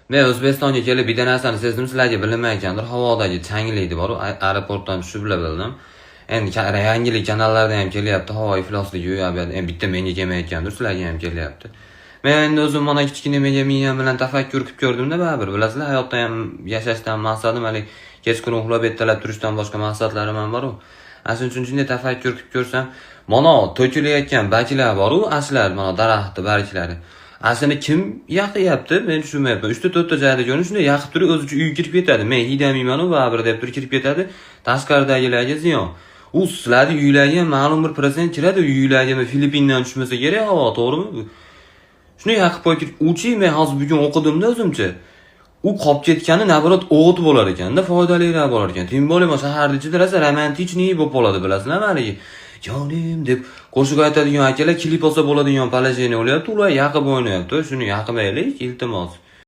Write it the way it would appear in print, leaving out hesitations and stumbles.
Men O'zbekistonga kelib bitta narsani sezdim, sizlarga bilinmayotgandir. Havodagi changlikni bor, aeroportdan tushib bildim. Endi yangilik kanallarda ham kelyapti, havo iflosligi u yoq bu yoqda. Endi bitta menga kelmayotgandir, sizlarga ham kelyapti. Men endi o'zim mana kichkina mega miyam bilan tafakkur qilib ko'rdimda, baribir bilasizlar, hayotda ham yashashdan maqsadim haligi kechqurun uxlab, ertalab turishdan boshqa maqsadlarim ham bor-u. Ana shuning uchun shunday tafakkur qilib ko'rsam, mana to'kilayotgan barglar bor-u, aslar, mana daraxtni barglari. Aslini kim yoqyapti? Men tushunmayapman. 3 ta 4 ta joyda ko'rdim, shunday yoqib turib o'zicha uyga kirib ketadi. Men hiydamayman-u baribir deb turib kirib ketadi. Tashqaridagilarga ziyon. U sizlarni uylarga ham ma'lum bir prosent kiradi, uylarga Filippindan tushmasa kerak havo, to'g'rimi? Shunday yoqib qo'yib kirib, uchi men hozir bugun o'qidimda o'zimcha. U qolib ketgani наоборот o'g'it bo'lar ekanda, foydaliroq bo'lar ekan. Тем более shaharni ichida rosa романтичный bo'lib qoladi, bilasizlarmi haligi. Jonim deb qo'shiq aytadigan akalar klip olsa bo'ladigan положение bo'lyapti, ular yaqib o'ynayapti. Shuni yaqmaylik, iltimos.